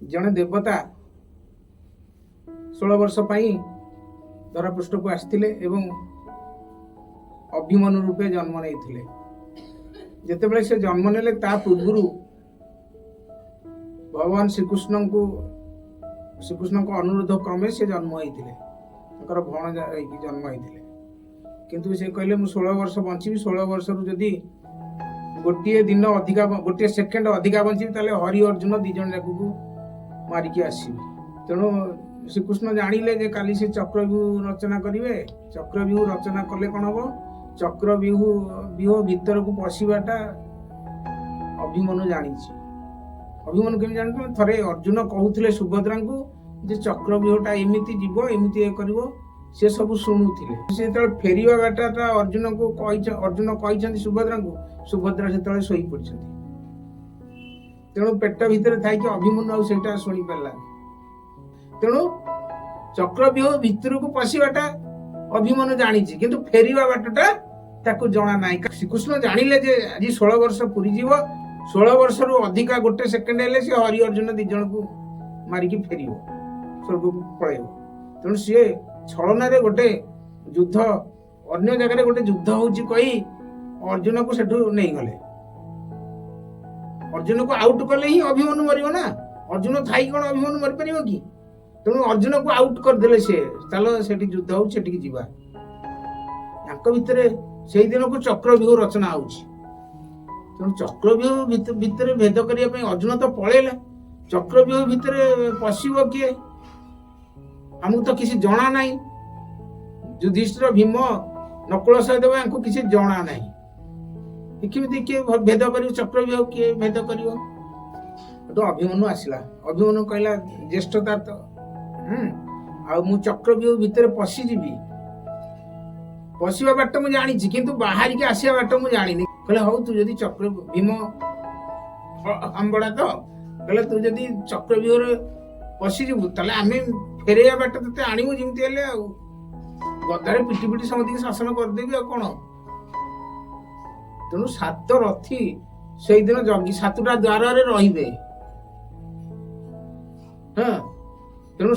ଜଣେ ଦେବତା 16 ବର୍ଷ ପାଇଁ ଧରାପୃଷ୍ଠକୁ ଆସିଥିଲେ ଏବଂ ଅଭିମନ୍ୟୁ ରୂପେ ଜନ୍ମ ନେଇଥିଲେ। ଯେତେବେଳେ ସେ ଜନ୍ମ ନେଲେ, ତା ପୂର୍ବରୁ ଭଗବାନ ଶ୍ରୀକୃଷ୍ଣଙ୍କ ଅନୁରୋଧ କ୍ରମେ ସେ ଜନ୍ମ ହେଇଥିଲେ, ତାଙ୍କର ଭଣଜା ହେଇକି ଜନ୍ମ ହେଇଥିଲେ। କିନ୍ତୁ ସେ କହିଲେ, ମୁଁ 16 ବର୍ଷ ବଞ୍ଚିବି, 16 ବର୍ଷରୁ ଯଦି ଗୋଟିଏ ଦିନ ଅଧିକା, ଗୋଟିଏ ସେକେଣ୍ଡ ଅଧିକା ବଞ୍ଚିବି, ତାହେଲେ ହରି ଅର୍ଜୁନ ଦି ଜଣ ଯାକକୁ ମାରିକି ଆସିବି। ତେଣୁ ଶ୍ରୀକୃଷ୍ଣ ଜାଣିଲେ ଯେ କାଲି ସେ ଚକ୍ରବ୍ୟୁହ ରଚନା କରିବେ। ଚକ୍ରବ୍ୟୁହ ରଚନା କଲେ କ'ଣ ହବ? ଚକ୍ରବ୍ୟୁହ ବ୍ୟୁହ ଭିତରକୁ ପଶିବାଟା ଅଭିମନ୍ୟୁ ଜାଣିଛି। ଅଭିମନ୍ୟୁ କେମିତି ଜାଣିଛୁ? ଥରେ ଅର୍ଜୁନ କହୁଥିଲେ ସୁଭଦ୍ରାଙ୍କୁ ଯେ ଚକ୍ରବ୍ୟୁହଟା ଏମିତି ଯିବ, ଏମିତି ଇଏ କରିବ, ସେ ସବୁ ଶୁଣୁଥିଲେ। ସେ ଯେତେବେଳେ ଫେରିବା ବାଟଟା ଅର୍ଜୁନକୁ କହିଛ, ଅର୍ଜୁନ କହିଛନ୍ତି ସୁଭଦ୍ରାଙ୍କୁ, ସୁଭଦ୍ରା ସେତେବେଳେ ଶୋଇପଡ଼ିଛନ୍ତି। ତେଣୁ ପେଟ ଭିତରେ ଥାଇକି ଅଭିମନ୍ୟୁ ଆଉ ସେଇଟା ଶୁଣି ପାରିଲାନି। ତେଣୁ ଚକ୍ରବ୍ୟୁହ ଭିତରକୁ ପଶିବାଟା ଅଭିମନ୍ୟୁ ଜାଣିଛି, କିନ୍ତୁ ଫେରିବା ବାଟଟା ତାକୁ ଜଣା ନାହିଁ। ଶ୍ରୀକୃଷ୍ଣ ଜାଣିଲେ ଯେ ଆଜି 16 ବର୍ଷ ପୁରିଯିବ, 16 ବର୍ଷରୁ ଅଧିକା ଗୋଟେ ସେକେଣ୍ଡ ହେଲେ ସେ ହରି ଅର୍ଜୁନ ଦି ଜଣକୁ ମାରିକି ଫେରିବ, ସ୍ୱର୍ଗକୁ ପଳେଇବ। ତେଣୁ ସିଏ ଛଳନାରେ ଗୋଟେ ଯୁଦ୍ଧ, ଅନ୍ୟ ଜାଗାରେ ଗୋଟେ ଯୁଦ୍ଧ ହଉଛି କହି ଅର୍ଜୁନକୁ ସେଠୁ ନେଇଗଲେ। ଅର୍ଜୁନକୁ ଆଉଟ କଲେ ହିଁ ଅଭିମନ୍ୟୁ ମରିବ ନା, ଅର୍ଜୁନ ଥାଇ କଣ ଅଭିମନ୍ୟୁ ମରିପାରିବ କି? ତେଣୁ ଅର୍ଜୁନକୁ ଆଉଟ କରିଦେଲେ ସେ, ଚାଲ ସେଠି ଯୁଦ୍ଧ ହଉଛି, ସେଠିକି ଯିବା। ତାଙ୍କ ଭିତରେ ସେଇ ଦିନକୁ ଚକ୍ରବ୍ୟୁହ ରଚନା ହଉଛି। ତେଣୁ ଚକ୍ରବ୍ୟୁହ ଭିତରେ ଭେଦ କରିବା ପାଇଁ ଅର୍ଜୁନ ତ ପଳେଇଲା, ଚକ୍ରବ୍ୟୁହ ଭିତରେ ପଶିବ କିଏ? ଆମକୁ ତ କିଛି ଜଣା ନାହିଁ। ଯୁଧିଷ୍ଠିର, ଭୀମ, ନକୁଳ, ସହଦେବ ୟାଙ୍କୁ କିଛି ଜଣା ନାହିଁ। କେମିତି କିଏ ଭେଦ କରିବ ଚକ୍ରବ୍ୟୁହ? କିଏ ଭେଦ କରିବ? ଏଠୁ ଅଭିମନ୍ୟୁ ଆସିଲା। ଅଭିମନ୍ୟୁ କହିଲା, ଜ୍ୟେଷ୍ଠତା ତ, ଆଉ ମୁଁ ଚକ୍ରବ୍ୟୁହ ଭିତରେ ପଶିଯିବି, ପଶିବା ବାଟ ମୁଁ ଜାଣିଛି, କିନ୍ତୁ ବାହାରିକି ଆସିବା ବାଟ ମୁଁ ଜାଣିନି। କହିଲେ, ହଉ, ତୁ ଯଦି ଚକ୍ର, ଭୀମ ଆମ୍ବଡ଼ା ତ, କହିଲେ, ତୁ ଯଦି ଚକ୍ରବ୍ୟୁହରେ ପଶିଯିବୁ, ତାହେଲେ ଆମେ ଫେରେଇବା ବାଟ ତତେ ଆଣିବୁ ଯେମିତି ହେଲେ, ଆଉ ଗଦାରେ ପିଟି ପିଟି ସମସ୍ତଙ୍କୁ ଶାସନ କରିଦେବି, ଆଉ କଣ। ତେଣୁ ସାତ ରଥୀ ସେଇଦିନ ଜଗି ସାତଟା ଦ୍ୱାରରେ ରହିବେ। ହଁ, ତେଣୁ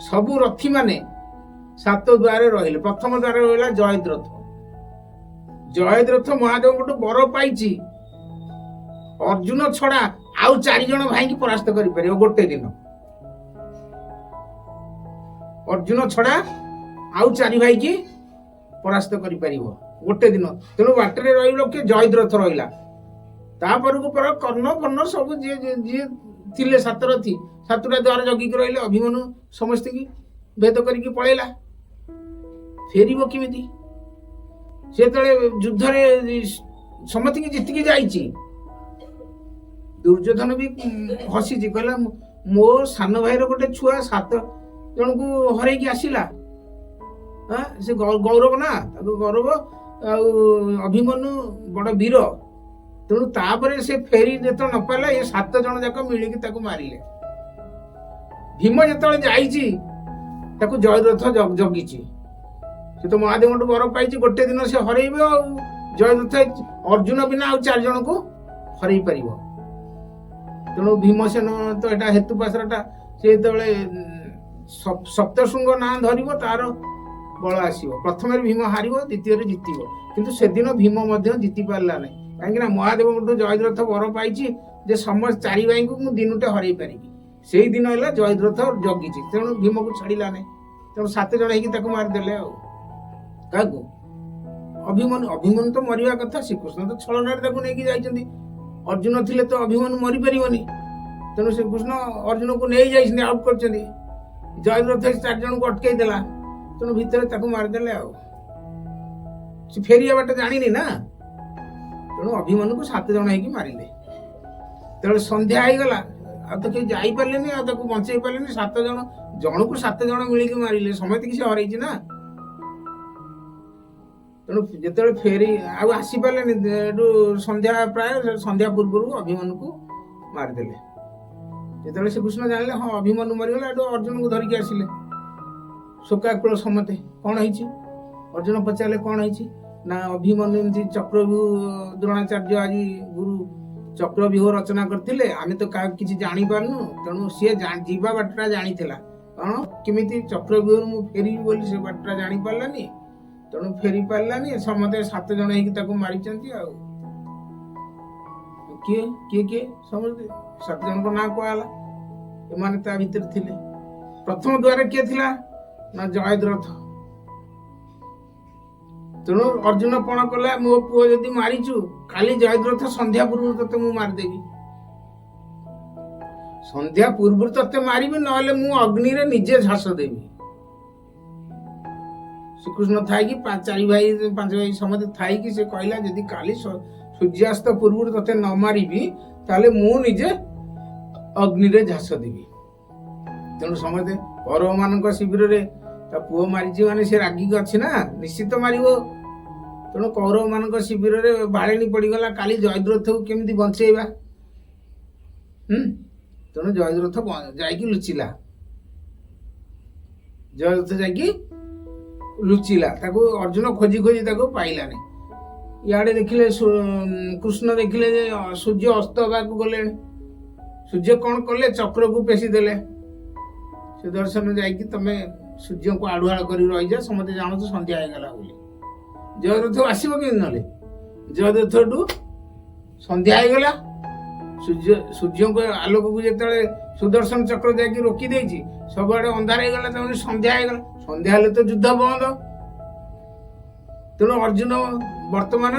ସବୁ ରଥୀ ମାନେ ସାତ ଦ୍ୱାରରେ ରହିଲେ। ପ୍ରଥମ ଦ୍ୱାରରେ ରହିଲା ଜୟଦ୍ରଥ। ଜୟଦ୍ରଥ ମହାଦେବଙ୍କଠୁ ବର ପାଇଛି, ଅର୍ଜୁନ ଛଡା ଆଉ ଚାରି ଜଣ ଭାଇକି ପରାସ୍ତ କରିପାରିବ ଗୋଟେ ଦିନ। ଅର୍ଜୁନ ଛଡା ଆଉ ଚାରି ଭାଇକି ପରାସ୍ତ କରିପାରିବ ଗୋଟେ ଦିନ। ତେଣୁ ବାଟରେ ରହିଲ କିଏ? ଜୟଦ୍ରଥ ରହିଲା। ତାପରକୁ ପର କର୍ଣ୍ଣ ଫର୍ଣ୍ଣ ସବୁ ଯିଏ ଯିଏ ଯିଏ ଥିଲେ ସାତରଥୀ, ସାତଟା ଦ୍ୱାର ଜଗିକି ରହିଲେ। ଅଭିମନ୍ୟୁ ସମସ୍ତଙ୍କୁ ଭେଦ କରିକି ପଳେଇଲା, ଫେରିବ କେମିତି? ସେ ଯେତେବେଳେ ଯୁଦ୍ଧରେ ସମସ୍ତଙ୍କୁ ଜିତିକି ଯାଇଛି, ଦୁର୍ଯ୍ୟୋଧନ ବି ହସିଛି, କହିଲା, ମୋ ସାନ ଭାଇର ଗୋଟେ ଛୁଆ ସାତ ଜଣକୁ ହରେଇକି ଆସିଲା। ହଁ, ସେ ଗୌରବ ନା ତାକୁ ଗୌରବ, ଆଉ ଅଭିମନ୍ୟୁ ବଡ ବୀର। ତେଣୁ ତାପରେ ସେ ଫେରି ଯେତେବେଳେ ନ ପାରିଲା, ଏ ସାତ ଜଣ ଯାକ ମିଳିକି ତାକୁ ମାରିଲେ। ଭୀମ ଯେତେବେଳେ ଯାଇଛି, ତାକୁ ଜୟଦ୍ରଥ ଜଗିଛି। ସେ ତ ମହାଦେବଙ୍କଠୁ ବର ପାଇଛି, ଗୋଟେ ଦିନ ସେ ହରେଇବ, ଆଉ ଜୟଦ୍ରଥ ଅର୍ଜୁନ ବିନା ଆଉ ଚାରି ଜଣକୁ ହରେଇ ପାରିବ। ତେଣୁ ଭୀମସେନ ତ ଏଟା ହେତୁ ପାଶରାଟା, ସେ ଯେତେବେଳେ ସପ୍ତଶୃଙ୍ଗ ନାଁ ଧରିବ, ତାର ବଳ ଆସିବ। ପ୍ରଥମରେ ଭୀମ ହାରିବ, ଦ୍ୱିତୀୟରେ ଜିତିବ। କିନ୍ତୁ ସେଦିନ ଭୀମ ମଧ୍ୟ ଜିତି ପାରିଲା ନାହିଁ, କାହିଁକି ନା ମହାଦେବଙ୍କଠୁ ଜୟଦ୍ରଥ ବର ପାଇଛି ଯେ ସମସ୍ତ ଚାରି ଭାଇଙ୍କୁ ମୁଁ ଦିନୁଟେ ହରେଇ ପାରିବି। ସେଇ ଦିନ ହେଲା ଜୟଦ୍ରଥ ଜଗିଛି, ତେଣୁ ଭୀମକୁ ଛାଡ଼ିଲା ନାହିଁ। ତେଣୁ ସାତ ଜଣ ହେଇକି ତାକୁ ମାରିଦେଲେ। ଆଉ କାହାକୁ? ଅଭିମନ୍ୟୁ। ଅଭିମନ୍ୟୁ ତ ମରିବା କଥା, ଶ୍ରୀକୃଷ୍ଣ ତ ଛଳନାରେ ତାକୁ ନେଇକି ଯାଇଛନ୍ତି। ଅର୍ଜୁନ ଥିଲେ ତ ଅଭିମନ୍ୟୁ ମରିପାରିବନି। ତେଣୁ ଶ୍ରୀକୃଷ୍ଣ ଅର୍ଜୁନକୁ ନେଇ ଯାଇଛନ୍ତି, ଆଉଟ୍ କରିଛନ୍ତି। ଜୟଦ୍ରଥ ଚାରି ଜଣଙ୍କୁ ଅଟକେଇ ଦେଲା, ତେଣୁ ଭିତରେ ତାକୁ ମାରିଦେଲେ। ଆଉ ସେ ଫେରିବା ବାଟ ଜାଣିନି ନା, ତେଣୁ ଅଭିମନ୍ୟୁକୁ ସାତ ଜଣ ହେଇକି ମାରିଲେ। ତେଣୁ ସନ୍ଧ୍ୟା ହେଇଗଲା, ଆଉ ତ କେହି ଯାଇପାରିଲେନି, ଆଉ ତାକୁ ବଞ୍ଚେଇ ପାରିଲେନି। ସାତ ଜଣ, ଜଣକୁ ସାତ ଜଣ ମିଳିକି ମାରିଲେ, ସମସ୍ତେ କିଛି ହରେଇଛି ନା। ତେଣୁ ଯେତେବେଳେ ଫେରି ଆଉ ଆସିପାରିଲେନି, ଏଠୁ ସନ୍ଧ୍ୟା ପ୍ରାୟ ସନ୍ଧ୍ୟା ପୂର୍ବରୁ ଅଭିମନ୍ୟୁକୁ ମାରିଦେଲେ। ଯେତେବେଳେ ଶ୍ରୀକୃଷ୍ଣ ଜାଣିଲେ, ହଁ, ଅଭିମନ୍ୟୁ ମରିଗଲା, ଏଠୁ ଅର୍ଜୁନକୁ ଧରିକି ଆସିଲେ। ଶୋକାକୁଳ ସମସ୍ତେ। କଣ ହେଇଛି? ଅର୍ଜୁନ ପଚାରିଲେ, କଣ ହେଇଛି? ନା, ଅଭିମନ୍ୟୁ ଏମିତି ଚକ୍ରବ୍ୟୁହ ଦ୍ରୋଣାଚାର୍ଯ୍ୟ ଆଜି ଗୁରୁ ଚକ୍ରବ୍ୟୁହ ରଚନା କରିଥିଲେ, ଆମେ ତ କାହା କିଛି ଜାଣିପାରୁନୁ। ତେଣୁ ସିଏ ଯିବା ବାଟଟା ଜାଣିଥିଲା, କାରଣ କେମିତି ଚକ୍ରବ୍ୟୁହରୁ ମୁଁ ଫେରିବି ବୋଲି ସେ ବାଟଟା ଜାଣିପାରିଲାନି, ତେଣୁ ଫେରି ପାରିଲାନି। ସମସ୍ତେ 7 ଜଣ ହେଇକି ତାକୁ ମାରିଛନ୍ତି। ଆଉ କିଏ କିଏ କିଏ ସମସ୍ତେ 7 ଜଣଙ୍କ ନାଁ କୁହାହେଲା, ଏମାନେ ତା ଭିତରେ ଥିଲେ। ପ୍ରଥମ ଦ୍ୱାରରେ କିଏ ଥିଲା ନା ଜୟଦ୍ରଥ। ତେଣୁ ଅର୍ଜୁନ ପଣ କଲା, ମୋ ପୁଅ ଯଦି ମାରିଛୁ କାଲି ଜୟଦ୍ରଥ ସନ୍ଧ୍ୟା ପୂର୍ବରୁ ତତେ ମୁଁ ମାରିଦେବି, ସନ୍ଧ୍ୟା ପୂର୍ବରୁ ତତେ ମାରିବି, ନହେଲେ ମୁଁ ଅଗ୍ନିରେ ନିଜେ ଝାସ ଦେବି। ଶ୍ରୀକୃଷ୍ଣ ଥାଇକି 4 ଭାଇ 5 ଭାଇ ସମସ୍ତେ ଥାଇକି ସେ କହିଲା, ଯଦି କାଲି ସୂର୍ଯ୍ୟାସ୍ତ ପୂର୍ବରୁ ତତେ ନ ମାରିବି ତାହେଲେ ମୁଁ ନିଜେ ଅଗ୍ନିରେ ଝାସ ଦେବି। ତେଣୁ ସମସ୍ତେ କୌରବମାନଙ୍କ ଶିବିରରେ ତା ପୁଅ ମାରିଛି ମାନେ ସେ ରାଗିକି ଅଛି ନା, ନିଶ୍ଚିତ ମାରିବ। ତେଣୁ କୌରବମାନଙ୍କ ଶିବିରରେ ବାଳେଣୀ ପଡ଼ିଗଲା, କାଲି ଜୟଦ୍ରଥକୁ କେମିତି ବଞ୍ଚେଇବା। ତେଣୁ ଜୟଦ୍ରଥ ଯାଇକି ଲୁଚିଲା, ଜୟଦ୍ରଥ ଯାଇକି ଲୁଚିଲା, ତାକୁ ଅର୍ଜୁନ ଖୋଜି ଖୋଜି ତାକୁ ପାଇଲାନି। ଇଆଡ଼େ ଦେଖିଲେ କୃଷ୍ଣ ଦେଖିଲେ ଯେ ସୂର୍ଯ୍ୟ ଅସ୍ତ ହେବାକୁ ଗଲେଣି। ସୂର୍ଯ୍ୟ କ'ଣ କଲେ, ଚକ୍ରକୁ ପେଶି ଦେଲେ। ସୁଦର୍ଶନ ଯାଇକି ତମେ ସୂର୍ଯ୍ୟଙ୍କୁ ଆଢୁଆଳ କରି ରହିଯା, ସମସ୍ତେ ଜାଣନ୍ତୁ ସନ୍ଧ୍ୟା ହେଇଗଲା ବୋଲି। ଜୟଦ୍ରଥ ଆସିବ କେମିତି ନହେଲେ? ଜୟଦ୍ରଥଠୁ ସନ୍ଧ୍ୟା ହେଇଗଲା, ସୂର୍ଯ୍ୟଙ୍କ ଆଲୋକକୁ ଯେତେବେଳେ ସୁଦର୍ଶନ ଚକ୍ର ଯାଇକି ରୋକି ଦେଇଛି, ସବୁଆଡ଼େ ଅନ୍ଧାର ହେଇଗଲା, ତେଣୁ ସନ୍ଧ୍ୟା ହେଇଗଲା। ସନ୍ଧ୍ୟା ହେଲେ ତ ଯୁଦ୍ଧ ବନ୍ଦ। ତେଣୁ ଅର୍ଜୁନ ବର୍ତ୍ତମାନ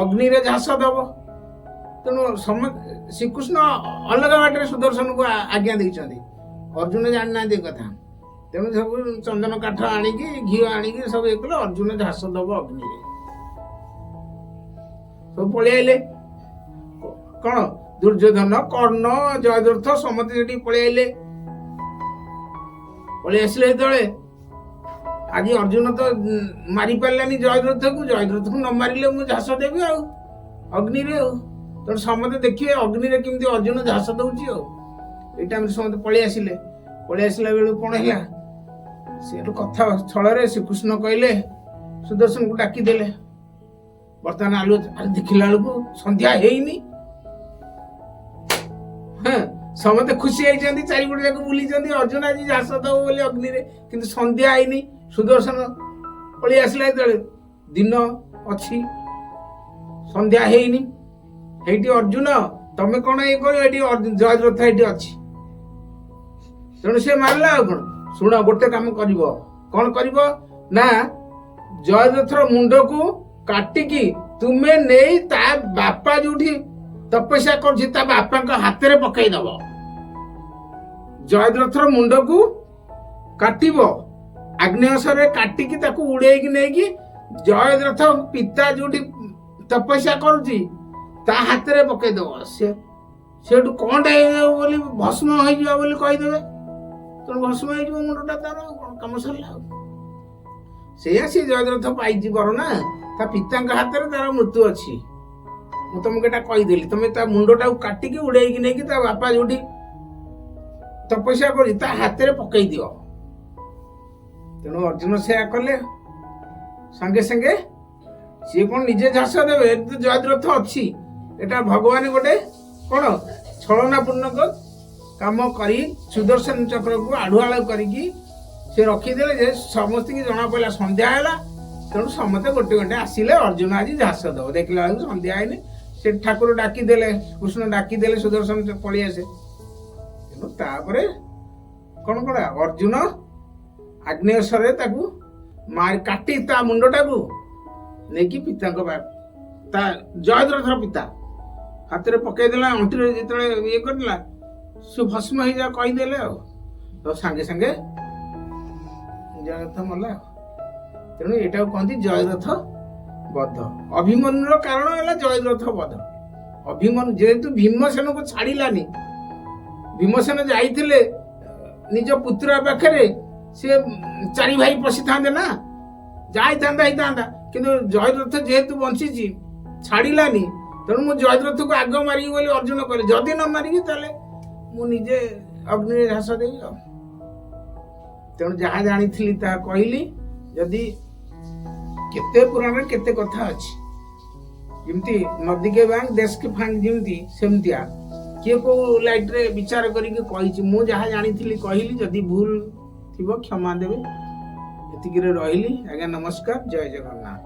ଅଗ୍ନିରେ ଝାସ ଦବ। ତେଣୁ ଶ୍ରୀକୃଷ୍ଣ ଅଲଗା ବାଟରେ ସୁଦର୍ଶନକୁ ଆଜ୍ଞା ଦେଇଛନ୍ତି, ଅର୍ଜୁନ ଜାଣିନାହାନ୍ତି ଏ କଥା। ତେଣୁ ସବୁ ଚନ୍ଦନ କାଠ ଆଣିକି ଘିଅ ଆଣିକି ସବୁ ଇଏ କଲେ, ଅର୍ଜୁନ ଝାସ ଦବ ଅଗ୍ନିରେ। ସବୁ ପଳେଇ ଆଇଲେ, କ'ଣ ଦୁର୍ଯ୍ୟୋଧନ, କର୍ଣ୍ଣ, ଜୟଦ୍ରଥ ସମସ୍ତେ ସେଠି ପଳେଇ ଆଇଲେ। ପଳେଇ ଆସିଲେ ଯେତେବେଳେ, ଆଜି ଅର୍ଜୁନ ତ ମାରି ପାରିଲାନି ଜୟଦ୍ରଥକୁ, ଜୟଦ୍ରଥକୁ ନ ମାରିଲେ ମୁଁ ଝାସ ଦେବି ଆଉ ଅଗ୍ନିରେ। ଆଉ ତେଣୁ ସମସ୍ତେ ଦେଖିବେ ଅଗ୍ନିରେ କେମିତି ଅର୍ଜୁନ ଝାସ ଦଉଛି। ଆଉ ଏଇ ଟାଇମରେ ସମସ୍ତେ ପଳେଇ ଆସିଲେ। ପଳେଇ ଆସିଲା ବେଳକୁ କ'ଣ ହେଲା, ସେଠୁ କଥା ଛଳରେ ଶ୍ରୀକୃଷ୍ଣ କହିଲେ, ସୁଦର୍ଶନକୁ ଡାକିଦେଲେ। ବର୍ତ୍ତମାନ ଆଲୁ ଦେଖିଲା ବେଳକୁ ସନ୍ଧ୍ୟା ହେଇନି। ହଁ, ସମସ୍ତେ ଖୁସି ହେଇଛନ୍ତି, ଚାରିପଟେ ଯାକ ବୁଲିଛନ୍ତି, ଅର୍ଜୁନ ଆଜି ଝାସ ଦବ ବୋଲି ଅଗ୍ନିରେ, କିନ୍ତୁ ସନ୍ଧ୍ୟା ହେଇନି। ସୁଦର୍ଶନ ପଳେଇ ଆସିଲା ଯେତେବେଳେ, ଦିନ ଅଛି, ସନ୍ଧ୍ୟା ହେଇନି। ହେଇଠି ଅର୍ଜୁନ ତମେ କ'ଣ ଇଏ କରିବ, ଏଠି ଜୟଦ୍ରଥ ଏଠି ଅଛି। ତେଣୁ ସେ ମାରିଲା। ଆଉ କ'ଣ, ଶୁଣ ଗୋଟେ କାମ କରିବ, କ'ଣ କରିବ ନା ଜୟଦ୍ରଥର ମୁଣ୍ଡକୁ କାଟିକି ତୁମେ ନେଇ ତା ବାପା ଯୋଉଠି ତପସ୍ୟା କରୁଛି ତା ବାପାଙ୍କ ହାତରେ ପକେଇଦବ। ଜୟଦ୍ରଥର ମୁଣ୍ଡକୁ କାଟିବ, ଆଗ୍ନେୟସରେ କାଟିକି ତାକୁ ଉଡେଇକି ନେଇକି ଜୟଦ୍ରଥ ପିତା ଯୋଉଠି ତପସ୍ୟା କରୁଛି ତା ହାତରେ ପକେଇଦବ। ସେ ସେଠୁ କଣଟା ହେଇଯିବ ବୋଲି ଭସ୍ମ ହେଇଯିବ ବୋଲି କହିଦେବେ। ତେଣୁ ଭସ୍ମ ହେଇଯିବ ମୁଣ୍ଡଟା ତାର, କଣ କାମ ସରିଲା। ଆଉ ସେଇଆ ସେ ଜୟଦ୍ରଥ ପାଇଛି ବର ନା, ତା ପିତାଙ୍କ ହାତରେ ତାର ମୃତ୍ୟୁ ଅଛି। ମୁଁ ତମକୁ ଏଟା କହିଦେଲି, ତମେ ତା ମୁଣ୍ଡଟାକୁ କାଟିକି ଉଡେଇକି ନେଇକି ତା ବାପା ଯୋଉଠି ତପସ୍ୟା କରୁଛି ତା ହାତରେ ପକେଇ ଦିଅ। ତେଣୁ ଅର୍ଜୁନ ସେୟା କଲେ। ସାଙ୍ଗେ ସାଙ୍ଗେ ସିଏ କଣ ନିଜେ ଝାସ ଦେବେ, ଜୟଦ୍ରଥ ଅଛି, ଏଟା ଭଗବାନ ଗୋଟେ କଣ ଛଳନାପୂର୍ଣ୍ଣକ କାମ କରି ସୁଦର୍ଶନ ଚକ୍ରକୁ ଆଢୁଆଳ କରିକି ସେ ରଖିଦେଲେ ଯେ ସମସ୍ତଙ୍କୁ ଜଣା ପଡ଼ିଲା ସନ୍ଧ୍ୟା ହେଲା। ତେଣୁ ସମସ୍ତେ ଗୋଟେ ଗୋଟେ ଆସିଲେ, ଅର୍ଜୁନ ଆଜି ଝାସ ଦବ। ଦେଖିଲା ବେଳକୁ ସନ୍ଧ୍ୟା ହେଇନି। ସେ ଠାକୁର ଡାକିଦେଲେ, କୃଷ୍ଣ ଡାକିଦେଲେ, ସୁଦର୍ଶନ ପଳେଇ ଆସେ। ତେଣୁ ତାପରେ କଣ କଲା ଅର୍ଜୁନ ଆଗ୍ନେୟସରରେ ତାକୁ ମାରି କାଟି ତା ମୁଣ୍ଡଟାକୁ ନେଇକି ପିତାଙ୍କ ତା ଜୟଦ୍ରଥର ପିତା ହାତରେ ପକେଇଦେଲା। ଅଣ୍ଟିରେ ଯେତେବେଳେ ଇଏ କରିଦେଲା ସେ ଭସ୍ମ ହେଇଯା କହିଦେଲେ। ଆଉ ତ ସାଙ୍ଗେ ସାଙ୍ଗେ ଜୟଦ୍ରଥ ମଲା। ତେଣୁ ଏଟାକୁ କହନ୍ତି ଜୟଦ୍ରଥ ବଧ। ଅଭିମନ୍ୟୁର କାରଣ ହେଲା ଜୟଦ୍ରଥ ବଧ। ଅଭିମନ୍ୟୁ ଯେହେତୁ ଭୀମସେନକୁ ଛାଡ଼ିଲାନି, ଭୀମସେନ ଯାଇଥିଲେ ନିଜ ପୁତୁରା ପାଖରେ, ସେ 4 ଭାଇ ପଶିଥାନ୍ତେ ନା, ଯାଇଥାନ୍ତା ହେଇଥାନ୍ତା, କିନ୍ତୁ ଜୟଦ୍ରଥ ଯେହେତୁ ବଞ୍ଚିଛି ଛାଡ଼ିଲାନି, ତେଣୁ ମୁଁ ଜୟଦ୍ରଥକୁ ଆଗ ମାରିବି ବୋଲି ଅର୍ଜୁନ କହିଲେ। ଯଦି ନ ମାରିବି ତାହେଲେ ମୁଁ ନିଜେ ଅଗ୍ନିରେ ଝାସ ଦେବି। ଆଉ ତେଣୁ ଯାହା ଜାଣିଥିଲି ତାହା କହିଲି। ଯଦି କେତେ ପୁରାଣରେ କେତେ କଥା ଅଛି। ଯେମିତି ନଦୀକେ ବାଙ୍ଗ ଦେଶକେ ଫାଙ୍ଗ ଯେମିତି, ସେମିତିଆ କିଏ କୋଉ ଲାଇଟରେ ବିଚାର କରିକି କହିଛି। ମୁଁ ଯାହା ଜାଣିଥିଲି କହିଲି, ଯଦି ଭୁଲ ଥିବ କ୍ଷମା ଦେବେ। ଏତିକିରେ ରହିଲି ଆଜ୍ଞା, ନମସ୍କାର, ଜୟ ଜଗନ୍ନାଥ।